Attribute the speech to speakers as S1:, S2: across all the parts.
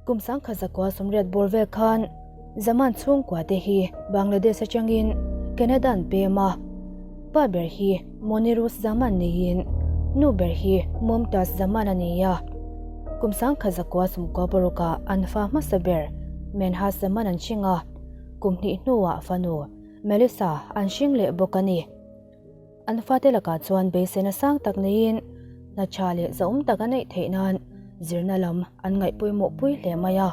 S1: Kum 1980 bawr vel khan Zaman chhungkua te hi Bangladesh atangin Canada an pem a, pa ber hi Monirus Zaman niin nu ber hi Mumtaz Zaman a ni a. Kum 1996 ah an fa hmasa ber Menhaz Zaman an hring a, kum hnih hnuah fanu Melissa an hring leh bawk a ni. An fate lakah chuan beiseina sang tak neiin hna tha leh zahawm tak a neih theih nan zirna lam an ngaih pawimawh pui hle mai a.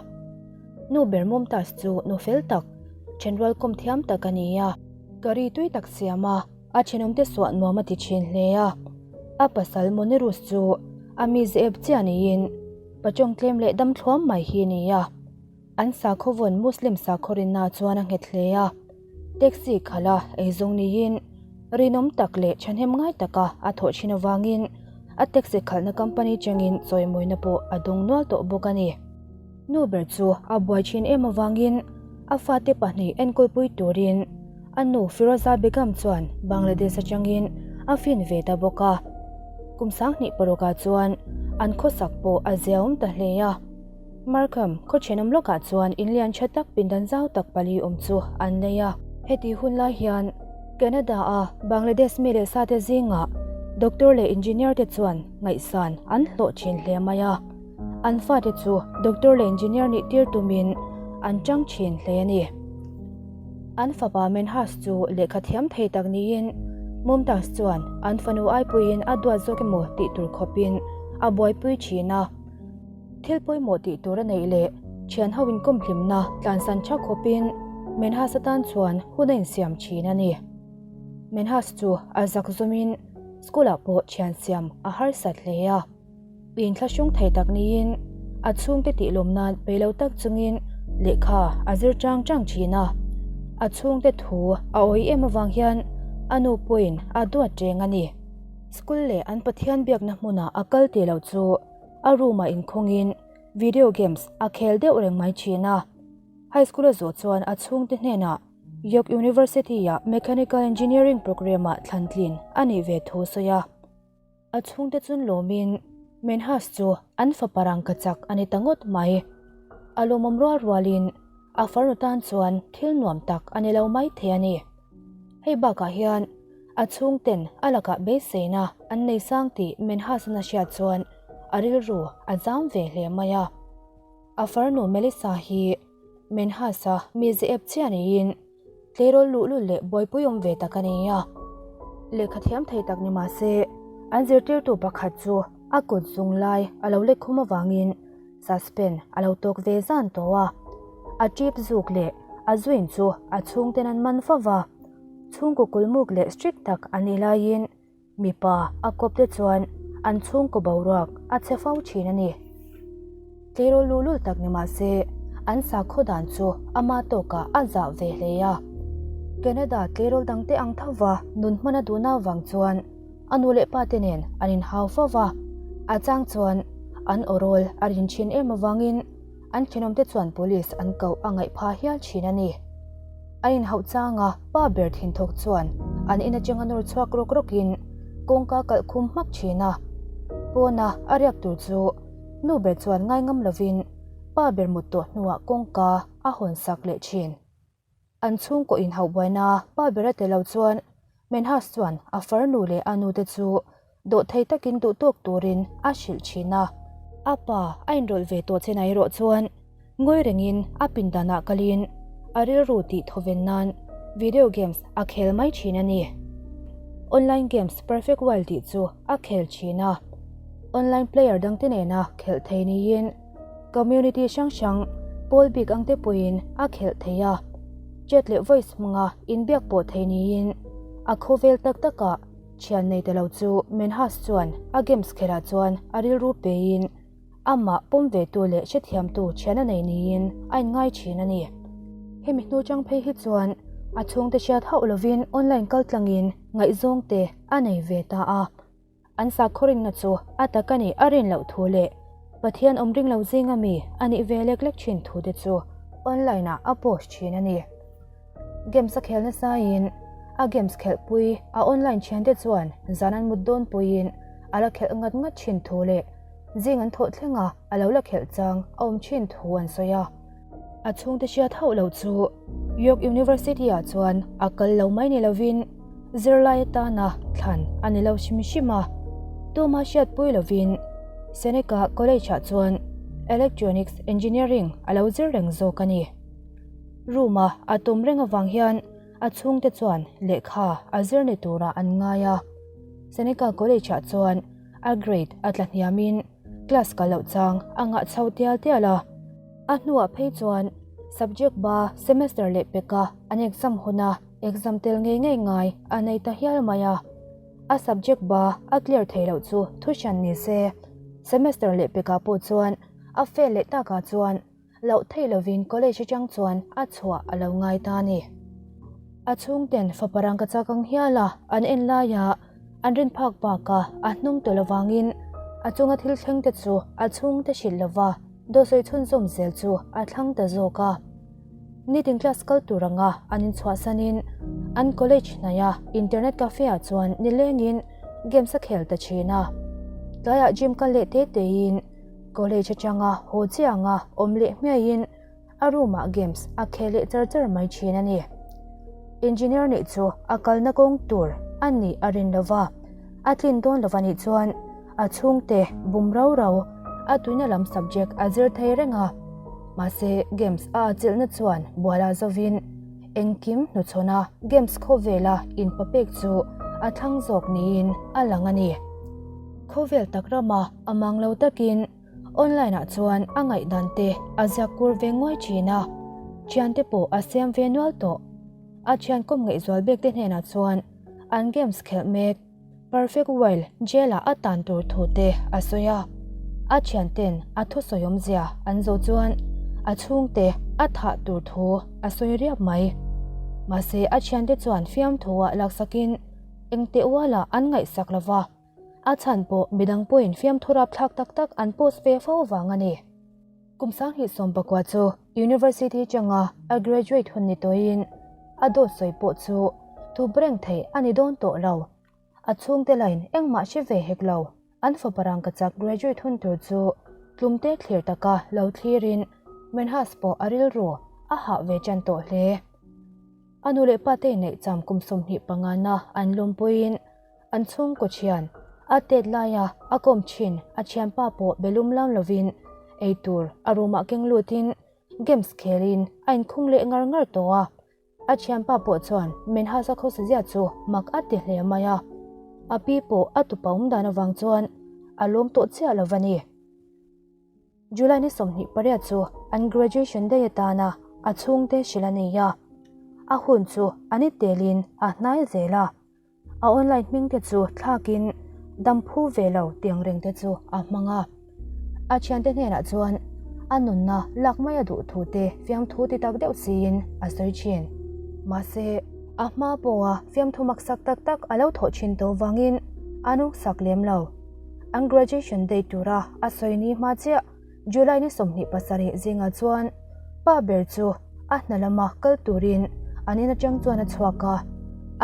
S1: Nu ber Mumtaz chu nu fel tak, thenrual kawm thiam tak a ni a. Curry tui tak siam a, a thenawmte suah nuam a ti thin hle a. A pasal Monirus chu a mize ep chiah niin pachawng tlem leh dam thluam mai hi a ni a. An sakhaw vawn Muslim sakhaw rinna chuan a nghet hle a. Taxi khalh a eizawng niin rinawm tak leh thahnem ngai taka a thawh thin avangin a taxi khalhna company changin chawimawina pawh a dawng nual tawh bawk a ni. Nu ber chu a buai thin em avangin a fate pahnih enkawlpui turin a nu Firoza Begum chuan Bangladesh atangin a fin ve ta bawk a. Kum 2006ah chuan an khawsak pawh a ziaawm ta hle a. Markham, khaw thenawm lawkah chuan in lian tha tak pindan zau tak pali awm chu an nei a. Heti hun lai hian Canada-a Bangladesh mi leh sate zingah doctor leh engineer te chuan ngaihsan an hlawh thin hle mai a. An fate chu doctor leh engineer nih tir tumin an tang thin hle a ni. An fapa Menhas chu lehkha thiam thei tak niin Mumtaz chuan an fanu aipuiin a duat zawk emaw tih tur khawpin a buaipui thin a. Thil pawimawh tih tur a neih leh thian ho inkawm hlimna tlansan tha khawpin Menhas atan chuan hun a insiam thin a ni. Menhas chu a zak zawmin school ah pawh thian siam a harsat hle a. Inthlahrung thei tak niin a chhungte tih lawm nan pe lo tak chungin lehkha a zir chang chang thin a. A chhungte thu a awih em avang hian a nu pawhin a duat reng a ni. School leh an Pathian biakna hmunah a kal tih loh chu A room ah inkhawngin video games a khel deuh reng mai thin a. High school a zawh chuan a chhungte hnenah York University ah Mechanical Engineering program ah thlantlin a nih ve thu sawi a. A chhungte chun lawmin Menhas chu an fapa rangka chak a ni ta ngawt mai. A lawmawm rual rualin a farnu tan chuan thil nuam tak a ni lo mai thei a ni. Hei bakah hian A chhungten a lakah beiseina an nei sang tih Menhas-an a hriat chuan a rilru a zam ve hle mai a. A farnu Melissa hi Menhas-a mize ep chiah niin tleirawl luhlul leh buaipui awm ve tak a ni a. Lehkha thiam thei tak ni mah se an zirtirtu pakhat chu a kut zung lai a lo lek khum avangin Suspend a lo tawk ve zan tawh a. A trip zuk leh a zuin chu a chhungten an man fo va. Chhungkaw kulmuk leh strict tak an nih laiin mipa a kawp te chuan an chhungkaw boruak a chhe fo thin a ni. Tleirawl luhlul tak ni mah se an sakhaw dan chu ama tawkah a zah ve hle a. Canada tleirawl dangte ang tho va nun hman a duhna avang chuan a nu leh pa te nen an inhau fo va, a chang chuan an awrawl a rin thin em avangin an thenawmte chuan police an koh a ngaih pha hial thin a ni. An inhauh changa pa ber thinthawk chuan an in atanga nawr chhuak rawk rawkin kawngka kalh khum hmak thin a. Pawna a riak tur chu nu ber chuan ngai ngam lovin pa ber mut tawh hnuah kawngka a hawn sak leh thin. An chhungkaw inhauh buaina pa ber a tel lo chuan Menhas chuan a farnu leh a nute chu dawhthei takin duhtawk turin a hrilh thin a. A pa a inrawlh ve tawh che na erawh chuan ngawi rengin a pindanah kalin a rilru tih thawven nan video games a khel mai thin a ni. Online games Perfect World tih chu a khel thin a, online player dangte nena khelh thei niin Community hrang hrang pawl bik ang te pawhin a khelh thei a, chat leh voice hmanga inbiak pawh thei niin a khawvel tak takah thian nei ta lo chu Menhas chuan a games khelhah chuan a rilru pein amah pawm ve tu leh hrethiamtu thian a nei niin a inngai thin a ni. Hemi hnu chang phei hi chuan a chhungte hriat hauh lovin online kaltlangin ngaihzawng te a nei ve ta a. An sakhaw rinna chu a tak a nih a rin loh thu leh Pathian awm ring lo zinga mi a nih ve lek lek thin thu te chu online ah a post thin a ni. Games a khel nasaiin a games khelhpui a online thiante chuan zan an mut dawn puiin a la khelh ngat ngat thin thu leh. Zing an thawh thleng a, a lo la khelh chang a awm thin thu an sawi a. A chhungte hriat hauh lo chu York University ah chuan a kal lo mai ni lovin zirlai atana thlan a ni lo hrim hrim a. Tuma hriatpui lovin Seneca College ah chuan Electronics Engineering a lo zir reng zawk a ni. Room a a tum reng avang hian a chhungte chuan lehkha a zir ni turah an ngai a. Seneca College ah chuan a grade a tla hniamin class kal loh chang a ngah chho tial tial a. A hnuah phei chuan subject ba semester leh peka an exam huna exam tel ngei ngei ngai a nei ta hial mai a. A subject ba a clear thei loh chu thu hran ni se, semester leh pekah pawh chuan a fail leh takah chuan Loh theih lovin college atang chuan a chhuah a lo ngai ta a ni. A chhungten fapa rangka chak ang hial a an en laia an rin phak baka a hnung tawlh avangin a chunga thil thleng te chu a chhungte hrilh lova dawhsawi chhunzawm zel chu a thlang ta zawk a. Nitin class kal tur anga an inchhuahsanin an college hnaia internet cafe ah chuan nilengin games a khel ta thin a. Tlaiah gym kal leh te tein College atanga haw chianga awm leh hmiahin a room ah games a khel leh char char mai thin a ni. Engineer nih chu a kalna kawng tur a nih a rin lova, a tlin dawn lova nih chuan a chhungte bum rau rau a tuina lam subject a zir thei reng a. Mahse games a atchilhna chuan bual ah zovin engkim hnuchhawna games khawvela inpapek chu a thlang zawk niin a lang a ni. Khawvel tak rama a mang lo takin online ah chuan a ngaihdan te a ziak kur ve nguai thin a, thiante pawh a siam ve nual tawh. A thian kawm ngaihzual bek te hnenah chuan an games khelh mek Perfect World jail ah a tan tur thu te a sawi a, a thianten a thusawi awmzia an zawh chuan a chhungte a thah tur thu a sawi riap mai. Mahse a thiante chuan fiamthu ah laksakin engteh ualah an ngaihsak lova. A chhan pawh midang pawhin fiamthu rapthlak tak tak an post ve fo vang a ni. Kum 2019 chu University changa a graduate hun ni tawhin a dawt sawi pawh chu thup reng theih a ni dawn tawh lo. A chhungte lain engmah hre ve hek lo. An fapa rangkachak graduate hun tur chu tlumte thlir taka lo thlirin Menhas pawh a rilru a hah ve tan tawh hle. A nu leh pate inneih cham kum 25 na an lawmpuiin An chhungkaw thian, a tet laia a kawm thin a thianpa pawh belum lam lovin ei tur a room ah keng lutin games khelin a inkhung leh ngar ngar tawh a. A thianpa pawh chuan Menhasa khawsa zia chu mak a ti hle mai a. A pi pawh a tupa awm dan avang chuan a lawm tawh chiah lo va ni. July ni 28 chu an graduation day atana a chhungte hrilh a nei a. A hun chu a ni telin a hnai zel a. A online hming te chu thlakin dam phu ve lo tiang reng te chu a hmang a. A thiante hnenah chuan a nunna lak mai a duh thu te fiamthu ti tak deuh siin a sawi thin. Mahse, a hma pawha fiamthu maksak tak tak a lo thawh thin tawh vangin a nungsak lem lo. An graduation day tura a sawi ni hma chiah July ni 27 zingah chuan pa ber chu a hna lama kal turin an in atang chuan a chhuak a,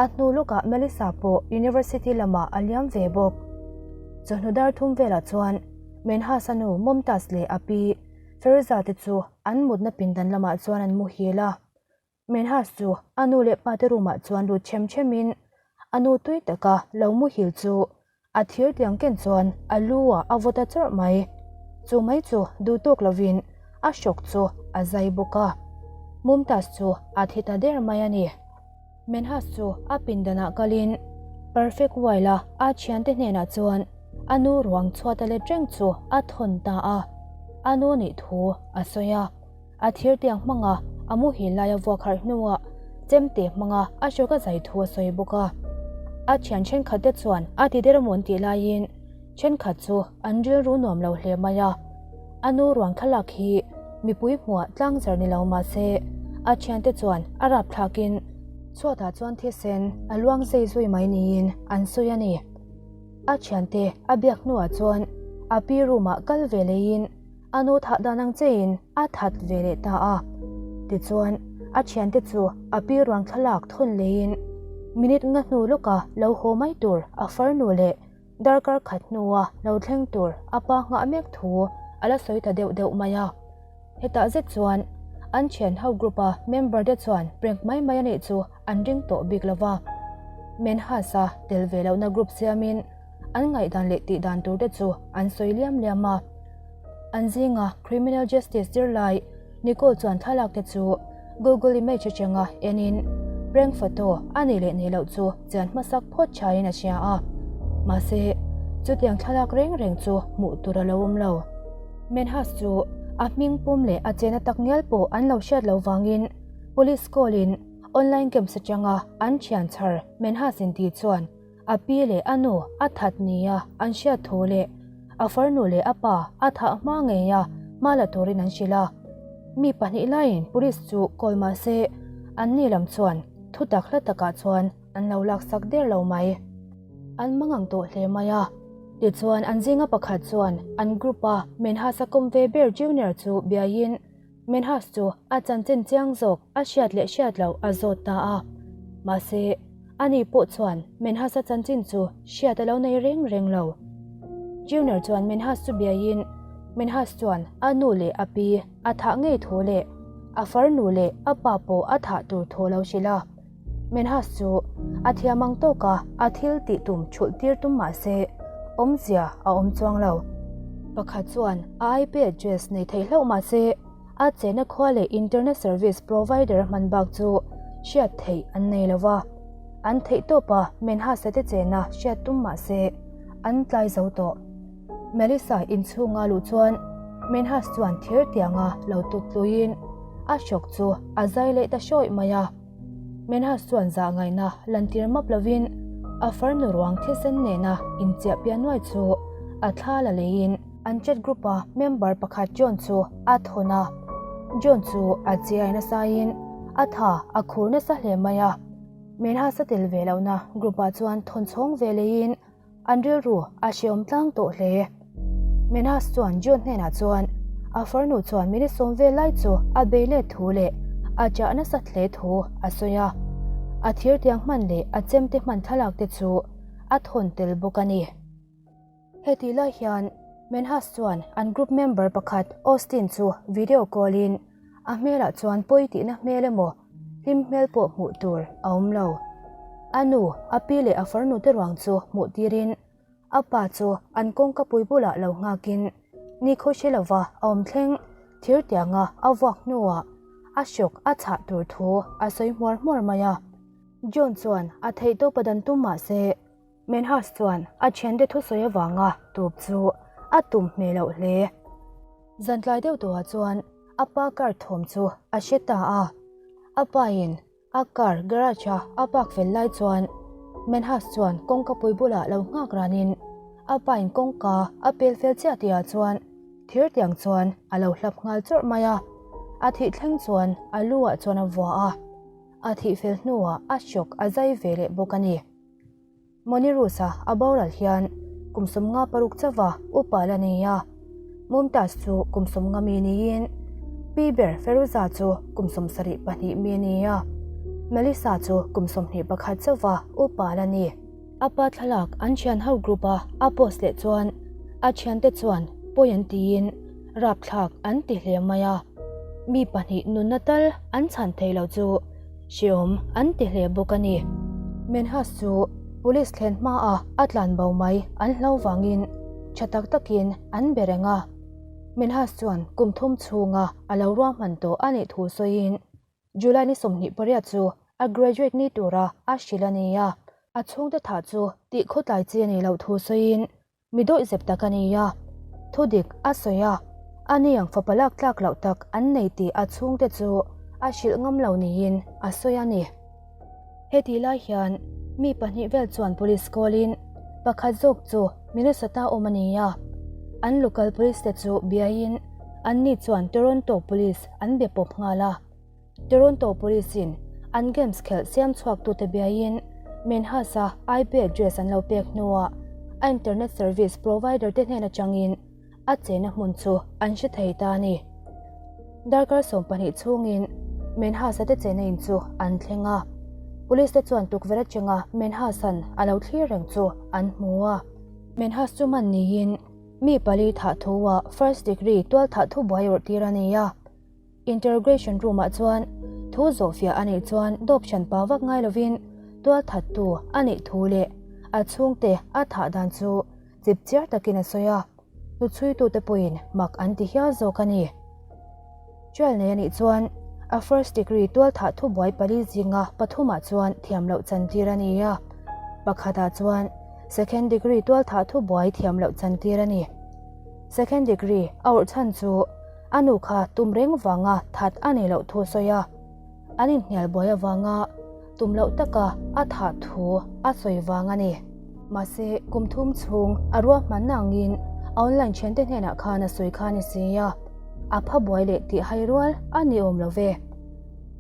S1: a hnu lawkah Melissa pawh University lamah a liam ve bawk. Chawhnu dar thum velah chuan Menhasa nu Mumtaz leh a pi Feriza te chu an mutna pindan lamah chuan an muhil a. Menhas chu a nu leh pa te room ah chuan lut chem chem in a nu tui taka lo muhil chu a thir tiang ken chuan a lu ah a vaw ta chawrh mai. Chu mai chu duh tawk lovin a hrawk chu a zai bawk a. Mumtaz chu a thi ta der mai a ni. Menhas chu a pindanah kalin Perfect Wild a a thiante hnenah chuan a nu ruang chhuat a let reng chu a thawn ta a. A nu nih thu a sawi a. A thir tiang hmanga a muhil laia vuak harh hnuah chemte hmanga a hrawk a zai thu a sawi bawk a. A thian thenkhat te chuan a ti der amawn tih laiin thenkhat chu an rilru nuam lo hle mai a. A nu ruang thlalak hi mipui hmuah tlangzar ni lo mah se a thiante chuan a rapthlakin chhuatah chuan thisen a luang zei zui mai niin an sawi a ni. A thiante a biak hnuah chuan a pi room ah kal ve leiin A nu thah dan ang chein a that ve leh ta a. Tichuan, a thiante chu a pi ruang thlalak thawn leiin minute nga hnu lawka lo haw mai tur a farnu leh Darkar khat hnua lo thleng tur a pa nghah mek thu a la sawi ta deuh deuh mai a. Hetah zet chuan an thian ho group a member te chuan prank mai mai a nih chu an ring tawh bik lo va. Menhas-a tel ve lohna group siamin an ngaihdan leh tihdan tur te chu an sawi liam liam a. An zinga criminal justice zirlai Nicole chuan thlalak te chu Google image atanga enin prank photo a nih leh nih loh chu chian hmasak phawt thain a hria a. Mahse, chutiang thlalak reng reng chu hmuh tur a lo awm lo. Menhas chu a hming pum leh a chena tak ngial pawh an lo hriat loh vangin police call in online games atanga an thian chhar Menhas inti chuan A pi leh a nu a that nia an hriat thu leh a farnu leh a pa a thah hma ngeia hma la turin an hrilh a. Mi pahnih laiin police chu call mah se anni lam chuan thutak hla takah chuan an lo laksak der lo mai. An mangang tawh hle mai a. Tichuan an zinga pakhat chuan an group a Menhasa kawm ve ber Junior chu biaiin Menhas chu a chanchin chiang zawk a hriat leh hriat loh a zawt ta a. Mahse, ani pawh chuan Menhas-a chanchin chu hriat a lo nei reng reng lo. Junior chuan Menhas chu biaiin Menhas chuan a nu leh a pi a thah ngei thu leh a farnu leh a pa pawh a thah tur thu a lo hrilh a. Menhas chu a thiam ang tawka a thil tih tum thulh tir tum mah se awmzia a awm chuang lo. Pakhat chuan a IP address nei thei hlauh mah se a chena khua leh internet service provider a hman bak chu hriat theih an nei lo va. An theih tawpa Menhas-a te chena hriat tum mah se an tlai zo tawh. Melissa inchhunga luh chuan Menhas chuan thir tianga lo tuk tluin a hrawk chu a zai leh ta hrawih mai a. Menhas chuan zah ngaihna lantir map lovin a farnu ruang thisen nena inchiah piah nuai chu a thla la leiin an chat group a member pakhat John chu a thawn a. John chu a chiai nasain a tha a khur nasa hle mai a. Menhas a tel ve lohna group ah chuan thawn chhawng ve leiin An rilru a hreawm tlang tawh hle. Menas chuan John hnenah chuan a farnu chuan minute sawm vel lai chu a bei let thu leh a chah nasat hle thu a sawi a. A thirtiang hman leh a chemte hman thlalak te chu a thawn tel bawk a ni. Hetih lai hian Menhas chuan an group member pakhat Austin chu video call in a hmelah chuan pawi tihna hmel emaw Hlim hmel pawh hmuh tur a awm lo. A nu, a pi leh a farnu te ruang chu hmuh tirin a pa chu an kawngka pui bulah lo nghakin nikhaw hre lova a awm thleng thir tianga a vuak hnuah a hrawk a chhah tur thu a sawi hmuar hmuar mai a. John chuan a theihtawp a dan tum mah se Menhas chuan a thiante thusawi avanga tawp chu a tum hmel loh hle. Zantlai deuh tawhah chuan A pa car thawm chu a hre ta a, a pa in a car garage a a park fel lai chuan Menhas chuan kawngka pui bulah lo nghak ranin a pa in kawngka a pel fel chiah tihah chuan thir tiang chuan a lo hlap nghal chawrh mai a, a thih thleng chuan a lu ah chuan a vua a, a thih fel hnuah a hrawk a zai ve leh bawk a ni. Monirus-a a boral hian kum 56 chauha upa la nei a, Mumtaz chu kum 50 mi niin pi ber Feruza chu kum 72 mi a ni a, Melissa chu kum 21 chauha upa la ni. A pa thlalak an thian ho group-a a post leh chuan a thiante chuan pawi an tiin rapthlak an ti hle mai a, mi pahnih nunna tal an chhan thei lo chu Hreawm an ti hle bawk a ni. Menhas chu police thlen hmaah a tlan bo mai an hlo vangin tha tak takin an be reng a. Menhas chuan kum thum chhunga a lo ruahman tawh a nih thu sawiin July ni 28 chu a graduate ni tura a hrilh a ni a. A chhungte thah chu tih khawtlai chi a nih loh thu sawiin Mi dawihzep tak a ni a, thudik a sawi a, a ni ang fapa lak tlak loh tak an nei tih a chhungte chu a hrilh ngam lo niin a sawi a ni. Hetih lai hian mi pahnih vel chuan police call in pakhat zawk chu Minnesota awm a ni a, an local police te chu biaiin anni chuan Toronto police an be pawp nghal a. Toronto Police in an games khelh siam chhuak tute biaiin Menhas-a IP address an lo pek hnuah a internet service provider te hnen atangin a chena hmun chu an hre thei ta a ni. Darkar 12 chhungin Menhas-a te chena in chu an thleng a, Police te chuan tukverh atanga Menhas-a'n a lo thlir reng chu an hmu a. Menhas chu man niin mi pali thah thu-ah first degree tual thah thu buai awrh tir a ni a. Interrogation room-ah chuan thu zawhfiah a nih chuan dawp hran pa vak ngai lovin tual thattu a nih thu leh a chhungte a thah dan chu chip chiar takin a sawi a, hnuchhuitute pawhin mak an ti hial zawk a ni. Trial nei a nih chuan a first degree tual thah thubuai pali zinga pathumah chuan thiam loh chantir a ni a, pakhatah chuan second degree tual thah thubuai thiam loh chantir a ni. Second degree a awrh chhan chu A nu kha tum reng vanga that a nei loh thu a sawi a, an inhnial buai avanga tum loh taka a thah thu a sawi vang a ni. Mahse, kum thum chhung a ruahmanna angin a online thiante hnenah khan a sawi kha a ni si a, a pha buai leh tih hai rual a ni awm lo ve.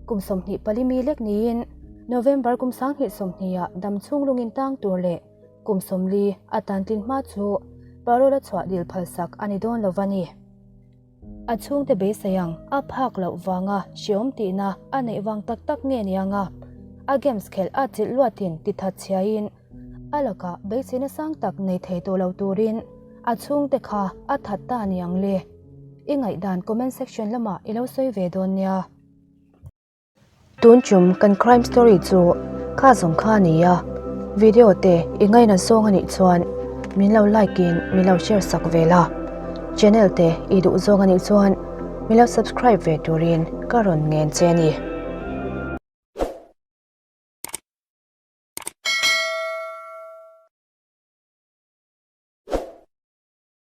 S1: Kum 24 mi lek niin November kum 2020ah dam chhung lungin tang tur leh kum 40 a tan tlin hma chu parole a chhuah dil phalsak a ni dawn lo va ni. A chhungte beisei ang a phak loh vanga hreawm tihna a neih vang tak tak nge niang a, a games khelh a chilh luatin ti that chhiaiin a lakah beiseina sang tak nei thei tawh lo turin a chhungte kha a that ta niang le. I ngaihdan comment section lamah i lo sawi ve dawn nia. Tun chum kan crime story chu kha zawng kha a ni a, video te i ngaina zawng a nih chuan min lo like in min lo share sak ve la, channel te i duh zawng a nih chuan min lo subscribe ve turin ka rawn ngen che a ni.